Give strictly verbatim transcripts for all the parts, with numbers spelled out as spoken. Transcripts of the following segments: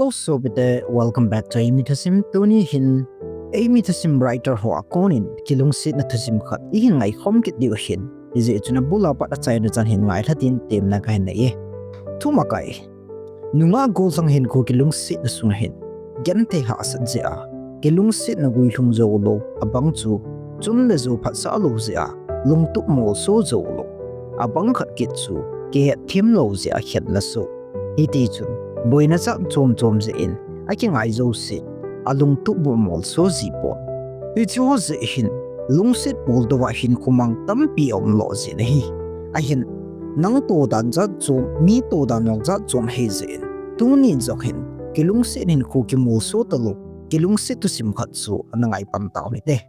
Hello sopite, welcome back to Eimi Thusim. Tuni hin Eimi Thusim writer ho a konin kilungsetna thusim khat ihin ngaikhom kit diu ahin, hijeh chun abul a pat achaina chan hin ngailha tin temna kahin nei e. Thumakai. Nungah gollhang hinkho kilungsetna sunga hin genthei hahsat jeh a kilungsetna guilhung joulou, abang chu chun le jou phatsah lou jeh a lungtup molso joulou, abang khat kit chu kihetthem lou jeh a khenna soh. Hitichun boina jat chom chom jeh in akingai jousen alungtup molso jipon. Hicheho jeh hin lungset poldou a hinkho mang tampi aumlou jin ahi. Ahin, nang todan jat chom, mi todan jong jat chom ahijeh in, tunin jong hin kilungset hinkho kimolso talou kilungset thusim khat chu ana ngai pan tau hite.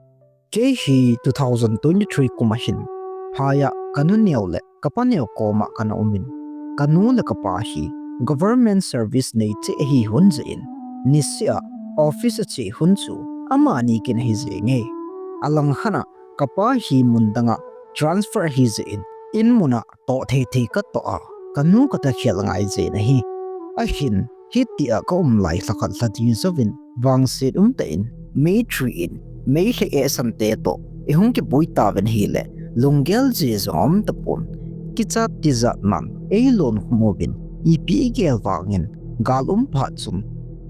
Kei hi two thousand twenty-three kum a hin phai a kanu neo le kapa neo koma kana umin, kanu le kapa hi government service nei cheh ahi hon jeh in, niseh a office ache hon chu amani kin ahi jenge. Alangkhat a kapa hi mun danga transfer ahijeh in, in mun a toh thei thei katoh a, kanu katoh khel ngai jin ahi. Ahin, hitia kaum lai lhakhat lhading jouvin vangset umtah in meitri in meilhei esante toh ihung kiboi tauvin ahile, lunggel ji jong aum tapon. Kichat tijat nan eilon khum uvin, ipi igel vangin gal um phat chun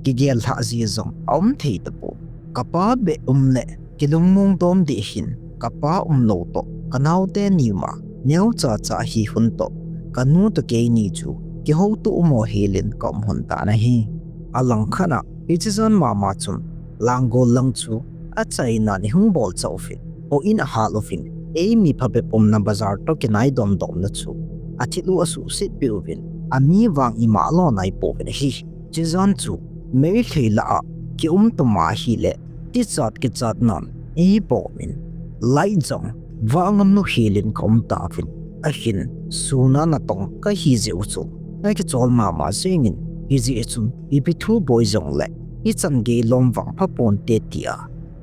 kigel lhah ji jong aum thei tapon. Kapa beh um le kilungmong dom deh hin, kapa umlou toh kanaote ni ma neocha cha ahi hon toh, kanu toh keini chu kihouto umo helin kaum hon tan ahi. Alangkhat a hiche jan mama chun langgol lang chu achaina ihung bolcha uvin, houin ahal uvin, eimi phabep umna bazar toh kinai domdomna chu athil u asuhset peh uvin, ami vang ima alo naipouvin ahi. Hiche jan chu meilhei lah a kium tuma ahile, tijat kichat nan eibomin, light jong vah ngam lou helin kaum tauvin. Ahin, sun a natong kahi jeh u chun akichol mama jengin, hijeh chun ipi thu boi jongle ichan gei lom vangpha ponte tia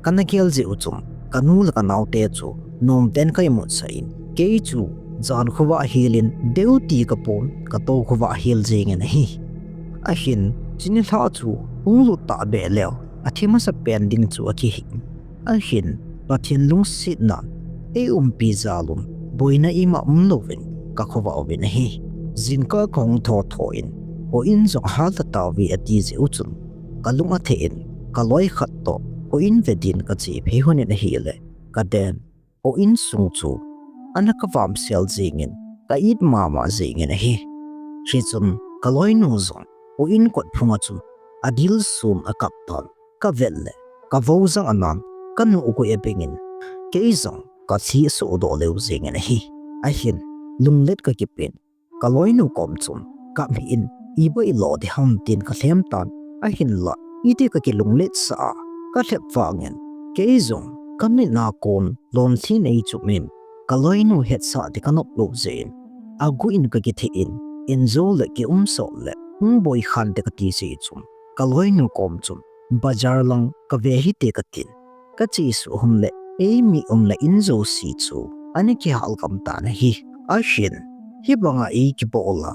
kana gel jeh u chun kanu le kanaote chu nomten ka imutsah in, kei chu jan khovah helin duty kapon, katou khovah hel jengin ahi. Ahin, hiche nilhah chu hung lut tahbeh leu athi masapen ding chu akihing. Ahin, Pathen lungsetnan eiumpi jal un boina ima umlouvin kakhovah uvin ahi. Jingkah kahung thotho in, houin jong ahal tauve ati jeh u chun kalung atheh in, kaloi khat toh houin ve din kache phei honin ahile, kaden, houin sung chu ana kavamsel jengin, ka-it mama jengin ahi. Hichun kaloinu jong houin kot phunga chun adilsun akap tan, kavet le kavou jang anan, kanuh goi abengin, kei jong kalhi asuhdoh leu jengin ahi. Ahin, lunglet kakipin, kaloinu kom chun, kap hih in, iboilo ding ham tin kalhem tan, ahinla iti kakilungletsah a kalhep vangin, kei jong kamit a kon lonlhin eichupin, kaloinu hetsah ding kanop lou jeh in, aguh in kakitheh in, injou le kium sot le hung boikhan te kati jeh chun, kaloinu kom chun, bazar lang kave hite katin, kachesuh hon le eimi umna in jouse chu ana kihal gam tan ahi. Ahin, hibanga eikibol a,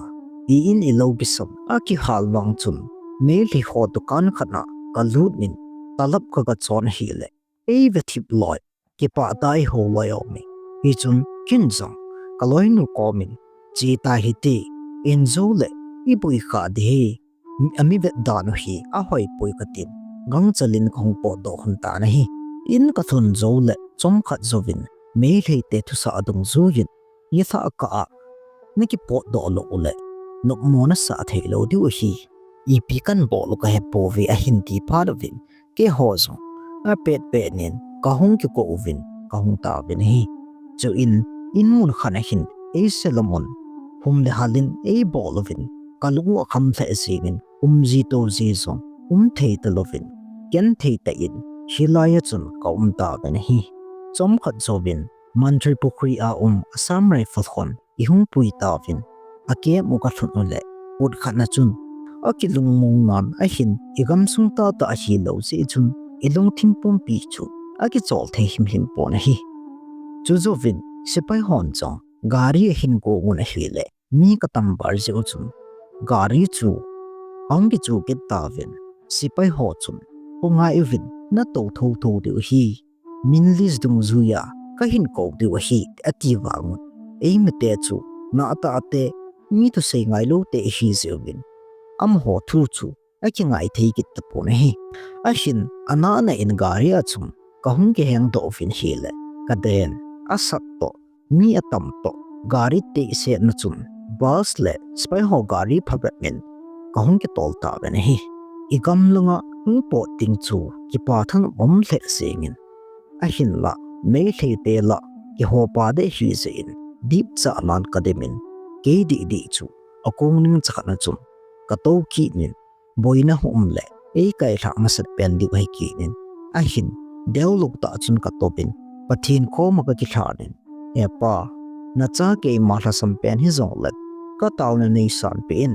i-in ilou kisan akihal vang chun, meilhei ho dukan khat a kalut in, talap ka, kachon ahile, eive thip loi, kipah tah a ihou loi aume. Hichun ken jong kaloinu komin, che ta hite, injou le iboi kha ding hi, ami vet dan u hi ahoipoi katin, gangchel in kahung potdoh hon tan ahi. In kalhun jou le chomkhat jouvin meilhei te thusah adungjuiyin, nilhah kah a nakipotdoh lou uleh nopmo nasah theilou diu ahi. Ipi kanbol u kahepouve ahin ti phat uvin, keiho jong apetpet in kahung kikou uvin kahung tauvin ahi. Chuin, in mun khat a hin eiselam un, hum le hal in eibol uvin, kalung u akham lheh jengin, umji touji jong umthei talouvin, genthei tah in hilai a chun kaum tauvin ahi. Chomkhat jouvin Mantripukhri a um Assam Rifle hon ihung pui tauvin, a camp u kalhun uleh, put khat na chun akilungmong nan ahin, igamsung tahtah ahilou jeh chun ilungthim pumpi chu akichol thei himhim pon ahi. Chujouvin sepai hon jong gari ahin gong un ahile, mi katam val jeh u chun gari chu Ahung kichu kit tauvin, sepai ho chun, "Khongai uvin, natou thotho diu ahi. Min list dungjuiya kahin kou diu ahi," ati vang un, eimite chu nahtah te, mi thusei ngailou te ihi jeh uvin, amaho thu chu akingai thei kit tapon ahi. Ahin, anahna in gari a chun kahung kihengdoh uvin ahile, kaden, asat toh, mi atam toh, gari teisetna chun, bus le sepai ho gari phabep in kahung kitol tauvin ahi. Igam langa hung pot ding chu kipa thanom lheh jengin, ahinla Meitei te lah kihopa deh ahi jeh in, dipcha nan kadimin, kei dihdih chu akong ning chakhat na chun katou kit in, boina hung um le eikailhah masat pen diu ahi kit in, ahin, deulou tah chun katouvin, Pathen koma kakilhan in, "He Pa, nacha keima lhasam pen hijongle, kataona neisanpeh in,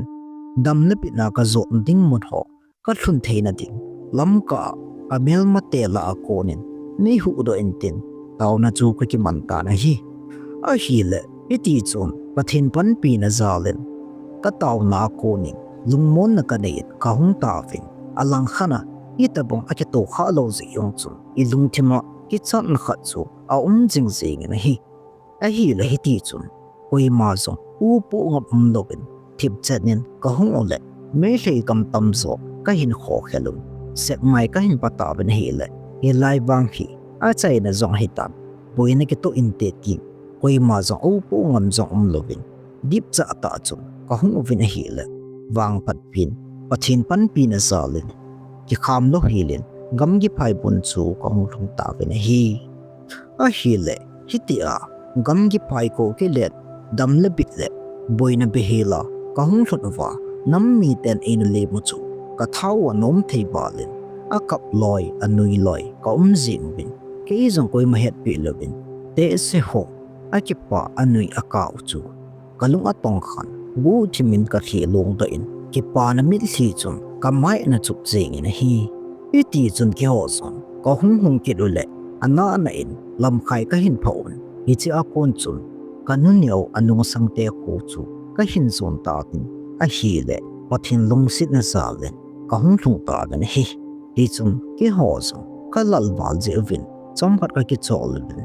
dam le bitna kajotna ding mun ho kalhun theina ding, lamkah a kamelmate lah a konin neihuhdoh intin, taona chu kakiman tan ahi. Ahile hitichun Pathen panpina jalin kataona a konin lungmonna kaneiyin kahung tauvin, alangkhat a hitobang akitoh khalou jeh jong chun ilungthim a kichatna khat chu aum jingjing in ahi. Ahile hitichun koima jong upoh ngam umlouvin, thipchet in kahung ule, Meitei gam tamjo kahin khokhel un, sepngai kahin patauvin ahile, hilai vang hi achaina jong ahitan, boina kitoh inte tin, koima jong upoh ngam jong umlouvin, dipcha tah chun kahung uvin ahile, vangphat pen Pathen panpina jalin, kikham louhelin, gamgi phaibun chu kahung lhung tauvin ahi. Ahile, hitia gamgi phai kou kilen, dam le bit le boina beihela kahung lhun uva, nam miten eina lemu chu kathao anom thei valin, akap loi, anui loi kaum jing uvin, kei jong koima hetpeh louvin, tehse ho akipa anui akah u chu kalung atongkhan, guhthimin kalhi lungdoh in, kipana mitlhi chun kamai ana chup jengin ahi. Hitichun keiho jong kahung hung kit ule, anahna in lamkai kahin phah un, hichea kon chun kanuneo anungsangte kho chu kahin jon tauvin ahile, Pathen lungsetna jalin kahung lhung tauvin ahi. Hichun keiho jong kalal val jeh uvin, chomkhat kakichol uvin,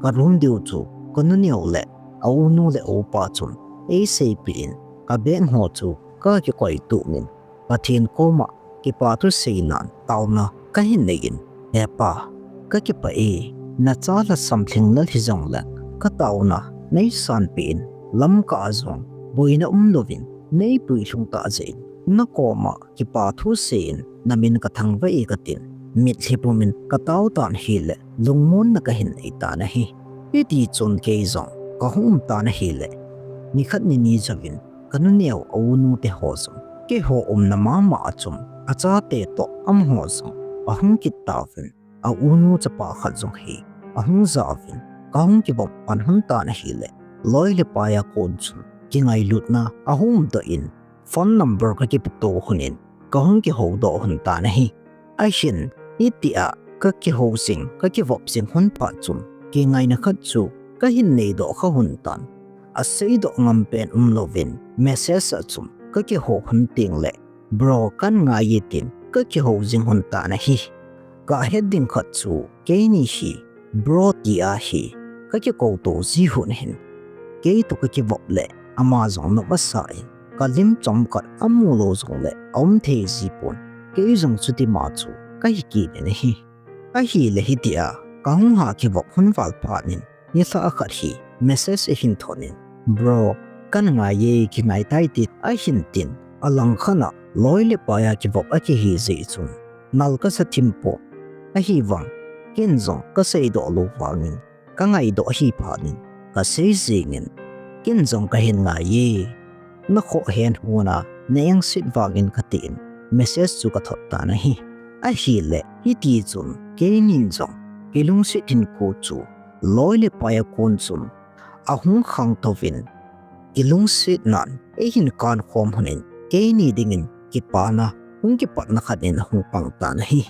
ka room diu chu kanuneo le aunu le aupa chun eiseipeh in, kabag ho chu kakikoitup in, Pathen koma kipa thuseinan taona kahin neiyin, He Pa, kakipah e, nacha lhasam lhinglel hijongle kataona neisanpeh in, lamkah a jong boina umlouvin neipui lhung tah jeh in, nakoma kipa thuseiyin namin kathangvah e katin, mitlhi pumin katao tan ahile, lungmonna kahin nei tan ahi. Hitichun kei jong kahung um tan ahile, nikhat nini jouvin kanuneo aunu te ho jong keiho umna mama a chun achate toh amaho jong ahung kit tauvin, aunu chapa khat jong hi ahung jauvin, kahung kivop pan lhon tan ahile, loi le pai a kon chun kingailutna ahung umdoh in, phone number kakipeto lhonin, kahung kihoudoh lhon tan ahi. Ahin, hitia kakihou jing, kakivop jing lhon phat chun, kingaina khat chu kahin neidoh kha lhon tan. Aseidoh ngam pen umlouvin, message a chun kakihou lhon tengle, Bro, kahin ngai e tin kakihou jing lhon tan ahi. Gahet ding khat chu keini hi bro tia hi kakikouto ji lhon hin, keitoh kakivop le ama jong nop asa in, kalim chomkhat amu lou jongle aum thei ji pon, kei jong chutima chu kahi kit in ahi. Ahile hitia kahung ha kivop lhon val phat in, nilhah khat hi message ahin thot in, Bro, kahin ngai e, kingai tai, tin ahin tin, alangkhat a loi le pai a kivop akihi jeh chun nal kasa thim pon, ahivang ken jong kaseidoh lou vangin, kangaidoh ahi phat in kasei jengin, ken jong kahin ngai e, nakhoh hen hon a naengset vangin katin, message chu kathot tan ahi. Ahile hitichun keinin jong kilungset hinkho chu loi le pai a kon chun ahung khangtouvin, kilungsetnan eihin kankhom lhonin, keini dingin kipana hung kipatna khat in ahung pang tan ahi.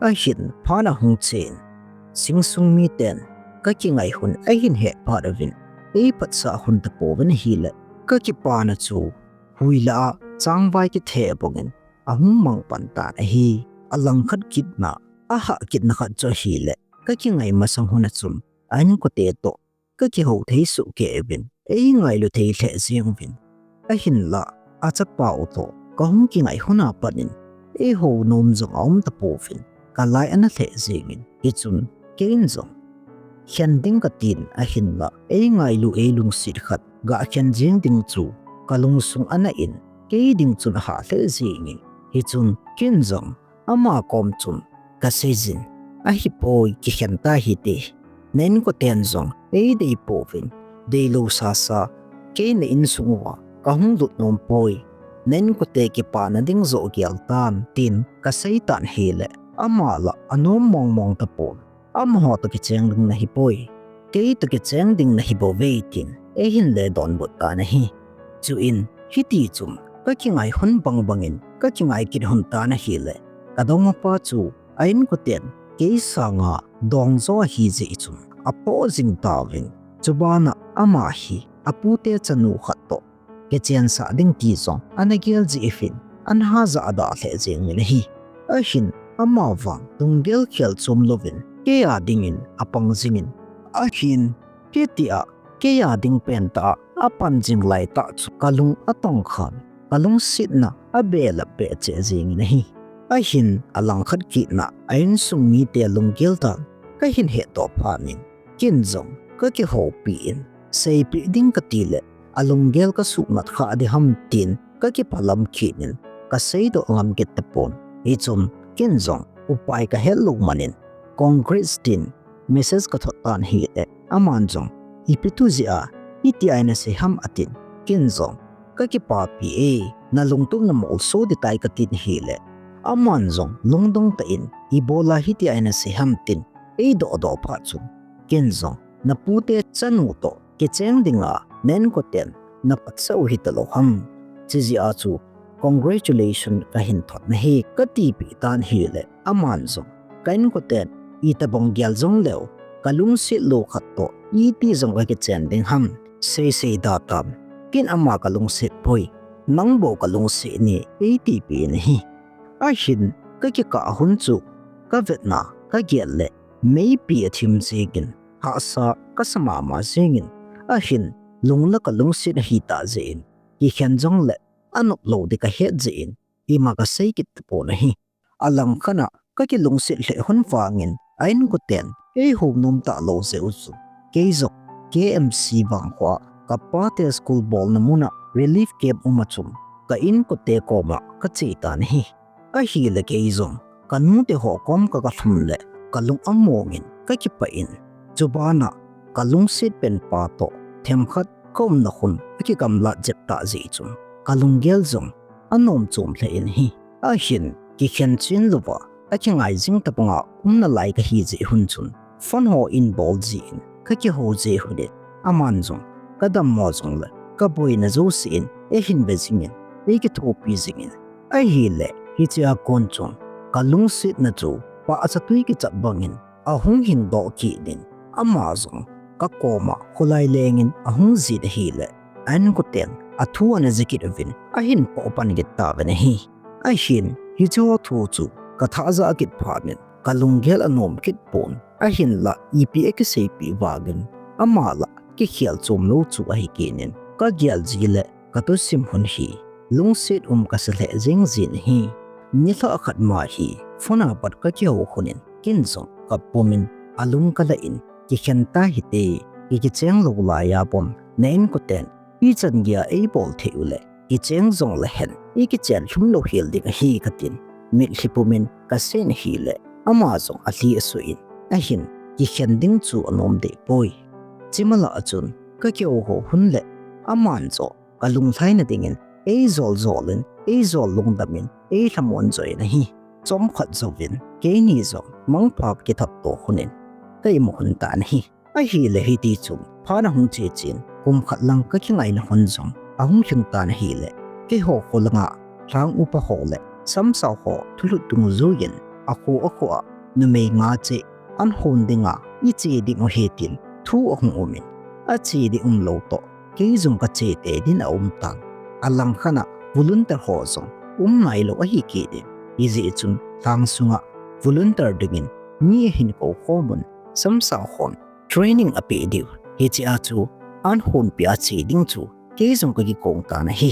Ahin phat ahung chen, chingsung miten kakingai lhon ahin het phat uvin, eiphatsah lhon tapouvin ahile, kakipana chu hui lah a changvai kitheh bangin ahung mang pan tan ahi. Alangkhat kitna, ahah kitna khat chu ahileh, ka kingai masang hun a chun, a inkote toh ka kihou thei soh kei uvin, ei ngailu thei lheh jeng uvin. Ahinlah, achapa u toh ka hung kingai hun a pat in, ei hou nom jong aum tapouvin, ka lai ana lheh jeng in, hichun kei in jong khen ding ka tin, ahinlah ei ngailu ei lungset khat ga khen jeng ding chu ka lungsung ana in, kei ding chun ahah lheh jeng in, hichun kei in jong ama kom chun ka seijin, ahipoi, kikhen ta hite. Na inkoten jong ei dei pouvin, deilou sasa, kei na insung uva ka hung lut nom poi. Na inkote kipana ding joh gel tan, tin ka sei tan ahileh, ama lah anom mong mong tapon, amaho toh kicheng ding nahi poi, kei toh kicheng ding nahi bouve, tin eihin le donbut tan ahi. Chuin, hiti chun ka kingai hun bang bangin ka kingai kit hun tan ahileh, ka dongmapa chu a inkoten kei sanga dong jo ahi jeh chun, aphoh jing tauvin, chubana ama hi apute chanu khat toh kichensah ding ti jong ana gel jeh uvin, ana hajah a dah lheh jeng in ahi. Ahin, ama vang lunggel khel chom louvin kei a dingin apang jing in, ahin, hitia kei a ding pentah a apan jing laitah chu ka lung atong khan, ka lungsetna abelap beh cheh jeng in ahi. Ahin, alangkhat kitna, a insung mite lunggel dan ka hin hetdoh phat in, kei in jong ka kihoupi in, seipeh ding ka tileh, alunggel ka suhmat kha ding ham tin ka kiphalam kit in, ka seidoh ngam kit tapon. Hichun kei in jong upai ka het lou man in, congrats tin message ka thot tan ahileh, aman jong, ipi thu jeh a hitia na sei ham, atin, kei in jong, ka kipapi e, na lungtup na molso ding tai, ka tin ahileh, aman jong lungdong tah in, ibola hitia na sei ham, tin ei dohdoh phat chun, kei in jong, na pute chanu toh kicheng dinga na inkoten na phatsah u hita lou ham, chujeh a chu congratulation ka hin thot nahi, ka tipeh tan ahileh, aman jong, ka inkoten itobang gel jongleu, ka lungset lou khat toh iti jong ka kichen ding ham, seisei da tan, kei in ama ka lungset poi, nang bou ka lungset e, ei tipeh in ahi. Ahin, ka kikah hun chu ka vetna ka gel leh, meipi athim jeng in, hahsa ka sa mama jeng in, ahin, lungna ka lungset ahi tah jeh in, kikhen jongleh anop lou ding ka het jeh in, ima ka sei kit tapon ahi. Alangkhat a ka kilungset lheh hun vangin, a inkoten ei hounom talou jeh u chun, kei jong K M C vangkho a ka pate school bolna mun a relief camp um a chun, ka inkote koma ka che tan ahi. Ahileh kei jong ka nute ho kom ka, ka lhum leh, ka lung among in ka kipah in, chubana ka lungset penpa toh themkhat ka umna khun akigamlat jep tah jeh chun, ka lunggel jong anom chom lheh in ahi. Ahin, kikhen chen louva, akingai jing tabanga um nalai kahi jeh hun chun, phone ho in bol jin, ka kihou jeh hun in, aman jong, ka dammo jongleh, ka boina jouse in, eihin ve jing in, eikithopi jing in, ahileh, hichea kon chun, ka lungsetna chu, pahcha tui kichap bangin, ahung hingdoh kit in, ama jong, ka koma, kholai lengin, ahung jin ahileh, a inkoten, athu ana ja kit uvin, ahin pohpan kit tauvin ahi. Ahin, hicheho thu chu, ka thah ja kit phat in, ka lunggel anom kit pon, ahinlah, ipi akiseipeh vangin, ama lah, kikhel chom lou chu ahi kit in, ka gel jileh, ka thusim hun hi, lungset um ka sa lheh jing jin ahi. Nilhah khat ma hi, phone a pat ka kihou hun in, kei jong, ka pum in, alung ka la in, kikhen ta hite, ki kicheng lou laiya bou, na inkoten, ichan geiya eibol thei uleh, kicheng jongleh hen, ikichen lhum lou hel ding ahi ka tin, mitlhi pum in ka sei in ahileh, ama jong alhi asuh in, ahin, kikhen ding chu anom deh poi. Chima lah a chun, ka kihou hun leh, aman jong, ka lunglhaina dingin, eijol jol in, eijol lungdam in, eilhamon jo in ahi. Chomkhat jouvin, keini jong, mangpha kithot to hun in, ka imu hun tan ahi. Ahileh hiti chun, phat ahung che chen, kum khat lang ka kingaina hun jong, ahung lhing tan ahileh, keiho kho langa, lhang upa ho leh, samsao ho, thulhut dungjuiyin, akho akho a, numei nga cheh, an hon dinga, iche ding u ahi tin, thu ahung um in, ache ding umlou toh, kei jong ka che tei din aum tan. Alangkhat a, volunteer ho jong, um nailou ahi kit in. Hijeh chun lhang sunga volunteer dingin mi ahin kou khom un, Samsao hon training apeh diu, hichea chu an honpeh a che ding chu kei jong kakikong tan ahi.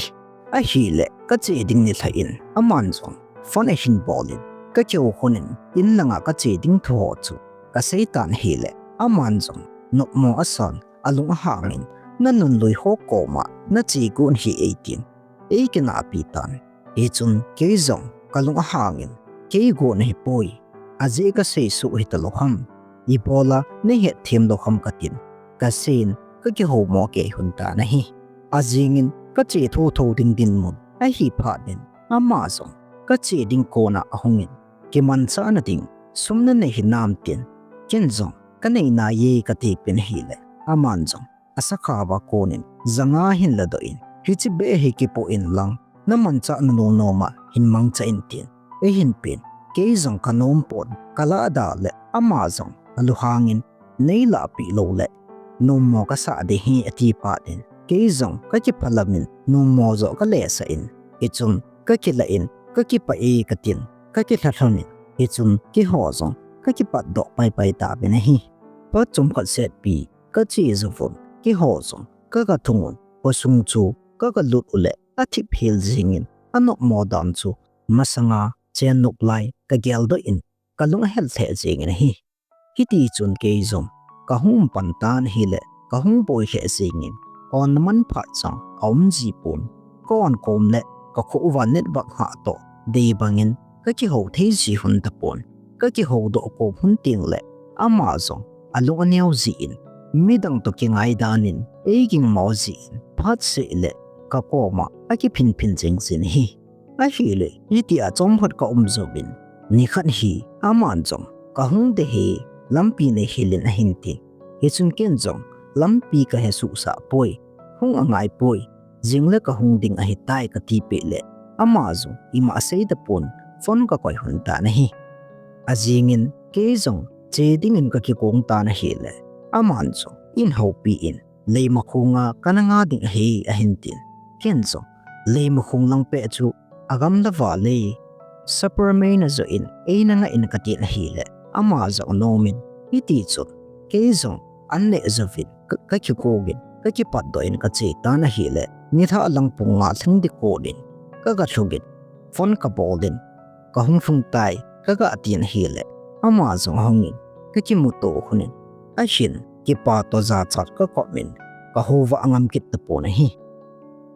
Ahileh kache ding nilhah in aman jong phone ahin bol in, kakihou lhon in, in langa kache ding thu ho chu kasei tan ahileh aman jong nopmo asan, alung ahang in, nanunlui ho koma nache got ahi eitin, eikinahpi tan. Hichun kei jong kalung ahang in, kei got nahipoi, ajeh kasei suh hitalou ham, ibola nahet them lou ham katin, kasei in kakihou mo kei lhon tan ahi. Ajing in kache thotho ding dinmun ahi phat in, ama jong kache ding kona ahung in, kimanchahna ding sum nanei hinam tin, ken jong kanei nai e katipeh in ahileh aman jong asakhao a kon in janga ahin ladoh in, hiche beh hi kipoh inlang, namanchahna nom noma hin mangcha in tin eihin pen, kei jong kanom pon, kalahda leh ama jong alunghang in, neilahpeh louleh nommo kasah ding ahi ati phat in, kei jong kakiphalam in nommo joh kalesah in, hichun kakilah in, kakipah e katin, kakilha lhon in, hichun keiho jong kakipatdoh paipai tauvin ahi. Phat chomkhat setpi kache jouvun, keiho jong kagathung un, khosung chu kagalut uleh athip hel jengin, anopmo dan chu masanga chennop lai kageldoh in, kalung ahel lheh jengin ahi. Hitichun kei jong kahung um pan tan ahileh kahung boi lheh jengin, honna manphat jong aum jipon, ka-on kom leh kakho uva network ngah toh dei bangin kakihou thei ji lhon tapon, kakihoudoh kom lhon tengleh ama jong alung aneo jin, midang toh kingai dan in eigingmo jin, phatseh leh kakoma akiphinphin jeng jin ahi. Ahileh hitia chomkhat kaum jouvin, nikhat hi aman jong kahung ding hi lampi neihil in ahin ti. Hichun ken jong lampi kahesuhsah poi, hung angaipoi, jingle kahung ding ahitai katipeh leh ama jong ima asei tapon, phone kakoi lhon tan ahi. Ajing in kei jong che dingin kakikong tan ahileh aman jong eihoupi in, Leimakhong a kana nga ding ahi ahin tin, ken jong Leimakhong lang peh chu agamla val e, Superman a joh in eina ngah in katin ahileh ama jong anom in, hitichun kei jong an neh jouvin ka, kakikong in, kakipatdoh in kache tan ahileh, nilhah lang pung nga lhing ding kon in kagalhung in, phone kabol in, kahung lhung tai, kagatin ahileh ama jong ahung in, kakimuto lhon in, ahin kipa toh jachat kakop in, kahouva angam kit tapon ahi.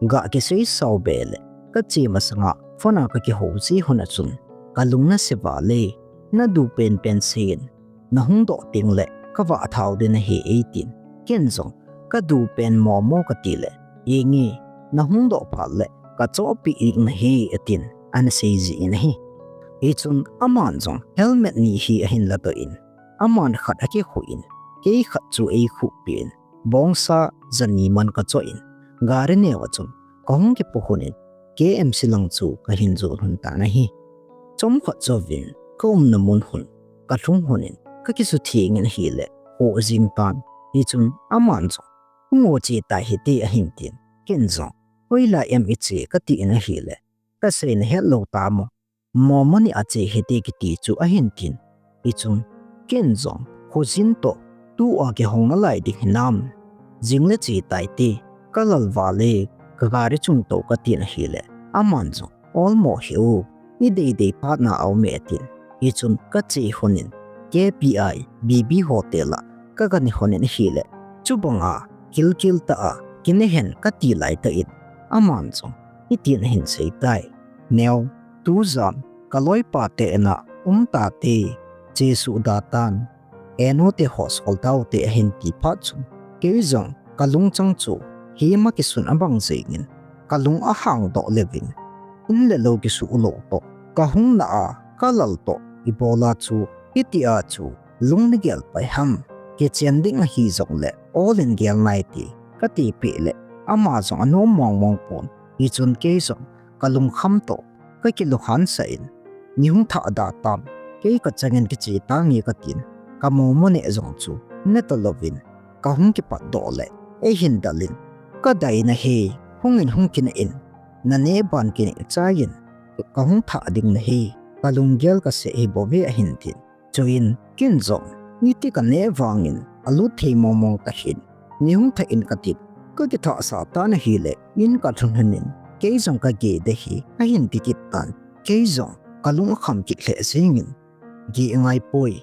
Gah kisei sao be leh kache masanga phone a kakihou ji lhon a chun, kalung nase val e, nadu penpen seiyin, nahung doh tengleh kavah thau ding ahi eitin, ken jong kadu pen momo katileh, inge, nahung doh phat leh kachohpeh ding ahi atin, ana sei jin ahi. Hichun aman jong helmet ni hi ahin ladoh in, aman khat akikhuh in, kei khat chu eikhuhpeh in, bongsa jani man kachoh in, gari neo a chun kahung kipo lhon in, K M C lang chu kahin jot lhon tan ahi. Chomkhat jouvin kaumna mun lhon kalhung lhon in, kakisutheng in ahileh khoh jing tan. Hichun aman jong, hung o che tai hite ahin tin, ken jong, hoilai em iche katin ahileh, kasei nahet lou tam o, momo ni a che hite kiti chu ahin tin. Hichun ken jong, khojin toh tua kihou nalai ding hinam, jingle che tai te, kalal val e, kagari chung tou katin ahileh, aman jong, olmo hi o, ideidei phatna aume atin. Hichun kache lhon in, K P I B B Hotel a kagane lhon in ahileh, chubanga kilkil tah a kine hen kati laitah in, aman jong hitin ahin seitai, Neo, tujan kaloipa te ina um tate, chesuh da tan, eno te ho sol taute ahin ti phat chun, kei jong kalungchang chu hima kisun abang jengin, kalung ahangdoh leuvin, in le lou kisuh lou toh, kahung na a kalal toh ibola chu hitia chu lung nagel pai ham, kichen ding ahi jongleh ol in gel naite katipeh leh, ama jong anom mongmong pon. Hichun kei jong kalungkham toh kakilunghan sah in, nei hung thah da tam, kei kachangin kiche tange katin, kamomo neh jong chu neta louvin, kahung kipatdoh leh eihin dal in, kadei nahi, hungin hung kineh in, naneh ban kineh chai in, kahung thah ding nahi, kalunggel kasei hi bou ve ahin tin. Chuin Ken jong, iti kaneh vangin alut thei mong mong tahih in, nei hung thah in katin, kakithah sah tan ahile, in kalhun lhun in, kei jong kageh ding ahi, ahin ti kit tan. Kei jong kalung akham kit lheh jengin, geh ngai poi,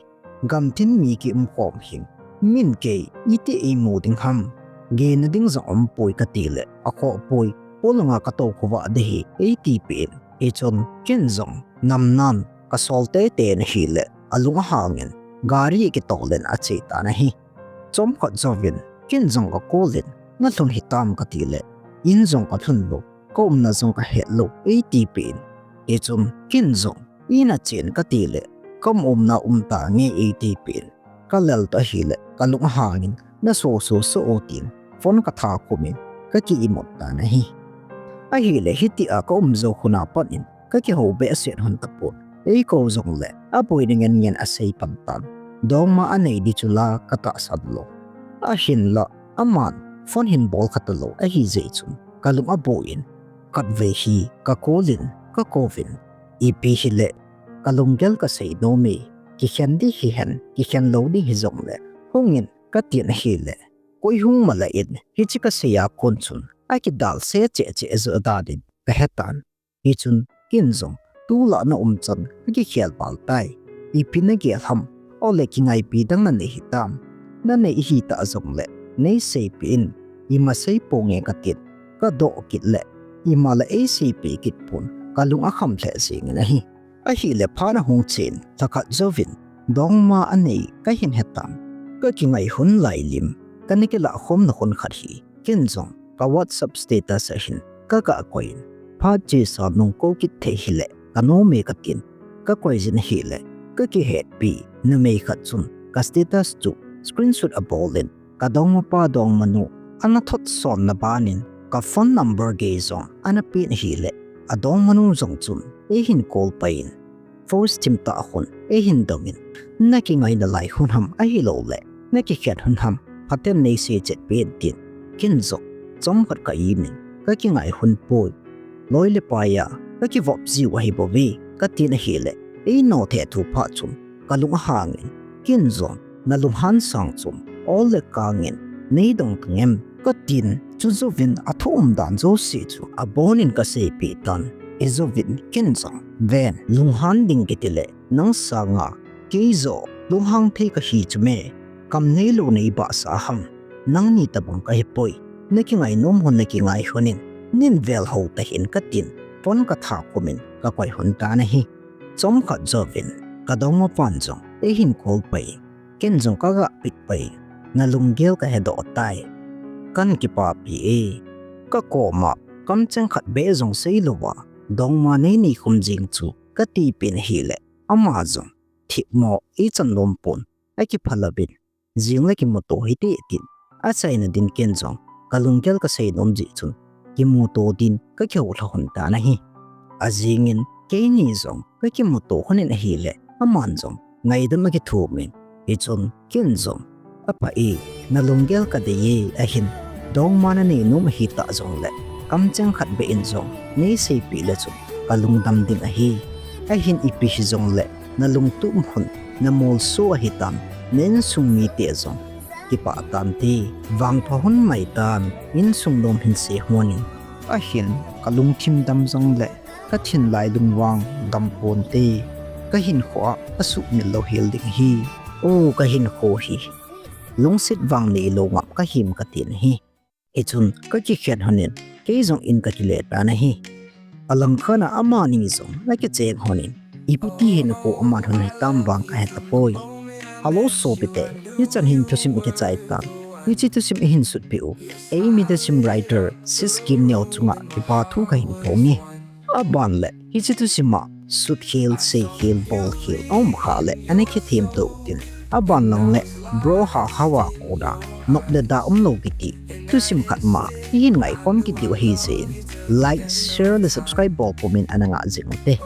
gamtin mi kium khom hi, min kei iti eimu ding ham, gehna ding jong umpoi kati le, akhoh poi, polanga katou khovah ding ahi, eiti peh in. Hichun Ken jong namnan kasol teitei in ahile, alung ahangin gari akitol in ache tan ahi. Chomkhat jouvin Ken jong ka call in, nalhun hitam kati le, in jong kalhun lou, kaumna jong kahet lou, eiti peh in. Hichun Ken jong, in a chen kati le, kaumna um tange eiti peh in. Kalel toh ahile, kalung ahangin, naso so so o tin, phone katha khum in, kaki imut tan ahi. Ahile hitia kaum jou khun a pat in, kakihou behseh lhon tapon. Eikou jongle, aboi na ngen ngen asei pan tan. Dongma anei ding chu la katahsan lou. Ahinla, aman, phone hin bol kha talou, ahijeh chun, kalung aboi in, khatvei hi, ka call in, kakouvin, ipi hile, kalunggel kasei nom e, kikhen ding hihen, kikhen lou ding hijongle, hungin, katin ahile, koi hung mala in, hiche kasei a kon chun, akidalse cheh cheh jo dan in, kahetan. Hichun, Ken jong, tulai na um chan, akikhel val tai. Ipi nagel ham, ole kingaipi dang nanei hitam. Nanei hita jongle, neiseipeh in, ima sei ponge katin, kadoh kit le, ima la eiseipeh kit pon, kalung akham lheh jengin ahi. Ahile phat ahung chen, lhakhat jouvin, dongma anei kahin hetan. Kakingailhun lai lim, kana kilah khomna khon khat hi, Ken jong, ka WhatsApp status ahin, kaga koi in, phat chesa nung kou kit thei hile, kanom e katin, kakoi jin ahile, kakihetpi, numei khat chun, ka status chu, screenshot abol in, ka dongmapa dongmanu, ana thot sonna ban in, ka phone number gei jong, ana pen ahile, adongmanu jong chun, eihin call pai in, first thim tah khun, eihin dong in, nakingaina lai khun ham ahiloule, nakikhen khun ham, phaten neisei chet peh in tin, Ken jong, chomkhat ka im in, kakingailhun poi. Loi le pai a, kakivop jiu ahi bouve, katin ahile, eino thethu phat chun, kalung ahangin, Ken jong, nalunghan sang chun, ole kangin, neidong tangem, katin, chujouvin athu umdan jouse chu, abonin kaseipeh tan, hijouvin, Ken jong, ven, lunghan ding kiti le, nang sanga, kei joh, lunghang thei kahi chu me, kam neilou neibahsah ham, nangni tobang kahipoi, nakingainom lhon nakingai lhon in, nin vel hou tahih in katin, phone katha khum in, kakoi lhon tan ahi. Chomkhat jouvin, ka dongmapan jong, eihin call pai, Ken jong kaga pick pai, nalunggel kahedoh tai. Kahin kipapi e, kakoma, kamcheng khat beh jong seilouva, dongma neinei khum jeng chu, katipeh in ahile, ama jong, thipmo, eichan nom pon, akipha louvin, jing le kimuto hite tin, achaina din Ken jong, kalunggel kasei nom jeh chun, kimuto din, kakihou lha lhon tan ahi. Ajingin, keini jong, kakimuto lhon in ahile, aman jong, ngaidam akithum in, hichun, Ken jong, apha e, nalunggel kadei e, ahin, dongma nanei nom ahitah jongle, kamcheng khat beh in jong, neiseipeh le chun, kalungdam ding ahi. Ahin ipi hijongle, nalungtup lhon, namolso ahitan, na insung mite jong, kipah tante, vangpha lhon maitan, insung nom hin sei lhon in. Ahin, kalungthim dam jongle, kathinlai lung vang dam ponte, kahinkho a, asuhmil louhel ding ahi. O kahinkho hi, lungset vang neilou ngap kahim katin ahi. Hichun, kakikhen lhon in, kei jong in kakile tan ahi. Alangkhat a amani jong, akicheng lhon in, ipi ti hinkho aman lhon hitam vang kahetapoi. Hello sopite, hichan hin thusim ikichai tan. Hiche thusim ihin sutpeh u, eimi thusim writer, Sis Kimneo chunga kipa thu kahin phonge. Aban le, hiche thusim a, sutkhel, seikhel, bolkhel, aum khah le, ana kithemto utin. Aban lang le, bro ha hawa kona, nop le da umlou kiti, thusim khat ma, ihin ngaikhom kit diu ahi jeh in. Like, share le subscribe bol pumin ana ngah jing ute.